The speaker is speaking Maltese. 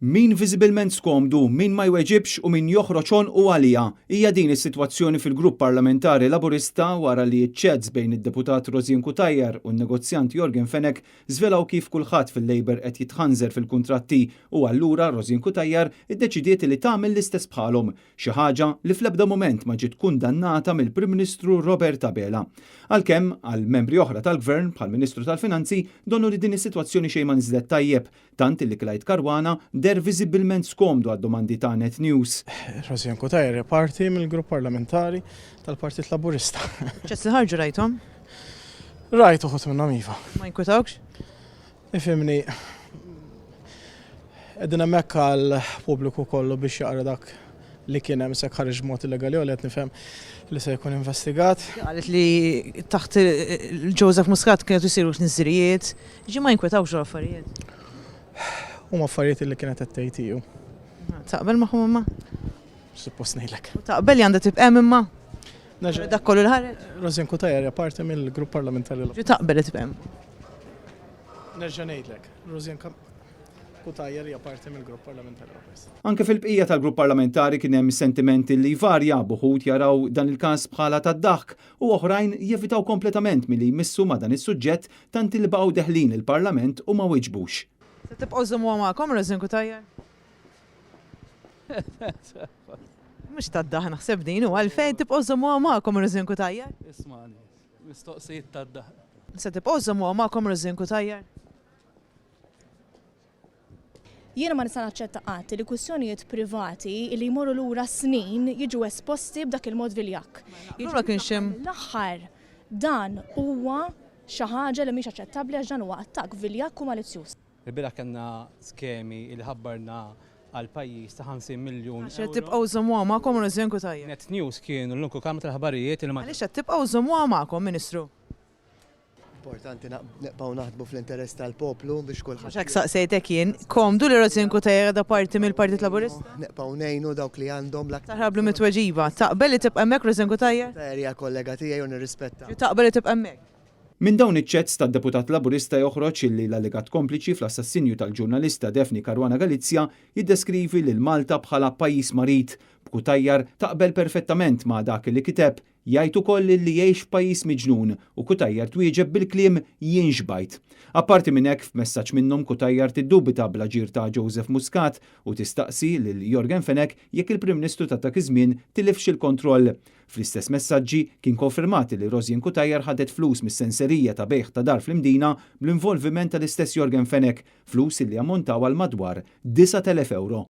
Min viżibilment skomdu, min ma jweġibx u min joħroġ għonqu għaliha. Hija din is-sitwazzjoni fil-Grupp Parlamentari Laburista wara li ċ-chats bejn id-Deputat Rosianne Cutajar u n-negozjant Yorgen Fenech żvelaw kif kulħadd fil-Labour qed jitħanżer fil-kuntratti u allura Rosianne Cutajar iddeċidiet li tagħmel l-istess bħalhom, xi ħaġa li fl-ebda mument ma ġiet kundannata mill-Prim Ministru Robert Abela. Għalkemm għal membri oħra tal-Gvern bħall-Ministru tal-Finanzi donnu li din is-sitwazzjoni xejn ma niżlet tajjeb tant li Clyde Caruana deher viżibbilment skomdu għad-domandi ta' Net News. Rosianne Cutajar hija parti mill-grupp parlamentari tal-Partit Laburista. Chats li ħarġu rajthom? Rajt uħud minnhom iva. Ma jinkwetawkx? Ifhimni, qegħdin hemmhekk għall-pubbliku kollu biex jaqra dak li kien hemm se ħareġ b'mod illegali u li qed nifhem li se jkun investigat. Qalet li taħt Joseph Muscat kienet isiru tniżżirijiet, ġi ma jinkwetawx dawn l-affarijiet? Huma affarijiet li kienet qed tgħid hi. Taqbel magħhom imma? Suppost ngħidlek. Taqbel li għandha tibqa' hemm imma? Dak kollu li ħareġ? Rosianne Cutajar hija parti mill-grupp parlamentari. Ġi taqbel li tibqa' hemm? Nerġa' ngħidlek, Rosianne Cutajar hija parti mill-grupp parlamentari Laburista. Anke fil-bqija tal-grupp parlamentari kien hemm sentiment li jvarja, b'uħud jaraw dan il-każ bħala tad-daħk u oħrajn jevitaw kompletament milli jmissu ma' dan is-suġġett tant li baqgħu deħlin il-Parlament u ma wiġbux. Se tibqgħu żżommuha magħkom Rosianne Cutajar? Mhux tad-daħk naħseb din hu għalfejn tibqgħu żżommuha magħkom Rosianne Cutajar? Ismagħni, mistoqsijiet tad-daħk. Se tibqgħu żżommuha magħkom Rosianne Cutajar? Jiena ma nista' naċċetta qatt li kwistjonijiet privati li jmorru lura snin jiġu esposti b'dak il-mod viljakk. Allura kienx hemm. L-aħħar dan huwa xi ħaġa li mhix aċċettabbli għax dan huwa attakk viljakk u malizzjuż. Il-bieraħ kellna skemi li ħabbarna għall-pajjiż ta' 50 miljun Għax qed tibqgħu żżommuha magħkom Rosianne Cutajar. Net News kienu l-uniku kamra tal-aħbarijiet li ma. Għaliex qed tibqgħu żżommuha magħkom, Ministru? Importanti nibqgħu naħdmu fl-interess tal-poplu biex kulħadd. Mhux hekk saqsejtek jien. Komdu li Rosianne Cutajar għadha parti mill-Partit Laburista? Nibqgħu ngħinu dawk li għandhom l-aktar. Taħrablu mit-tweġiba. Taqbel li tibqa' hemmhekk Rosianne Cutajar? Cutajar hija kollega tiegħi u nirrispettaha. Ġifieri taqbel li tibqa' hemmhekk? Minn dawn iċ-chats tad-deputat Laburista joħroġ illi l-allegat kompliċi fl-assassinju tal-ġurnalista Daphne Caruana Galizia jiddeskrivi lil Malta bħala pajjiż marid, b'Cutajar taqbel perfettament ma' dak li kiteb. Jgħid ukoll li jgħix f'pajjiż miġnun u Cutajar twieġeb bil-kliem jien xbajt. Apparti minn hekk f'messaġġ minnhom Cutajar tiddubita bl-aġir ta' Joseph Muscat u tistaqsi lil Yorgen Fenech jekk il-Prim Ministru ta' dak iż-żmien tilifx il-kontroll. Fl-istess messaġġi kien konfermat li Rosianne Cutajar ħadet flus mis-senserija ta' bejgħ ta' dar fl-Imdina bl-involviment tal-istess Yorgen Fenech, flus li ammontaw għal madwar 9,000 ewro.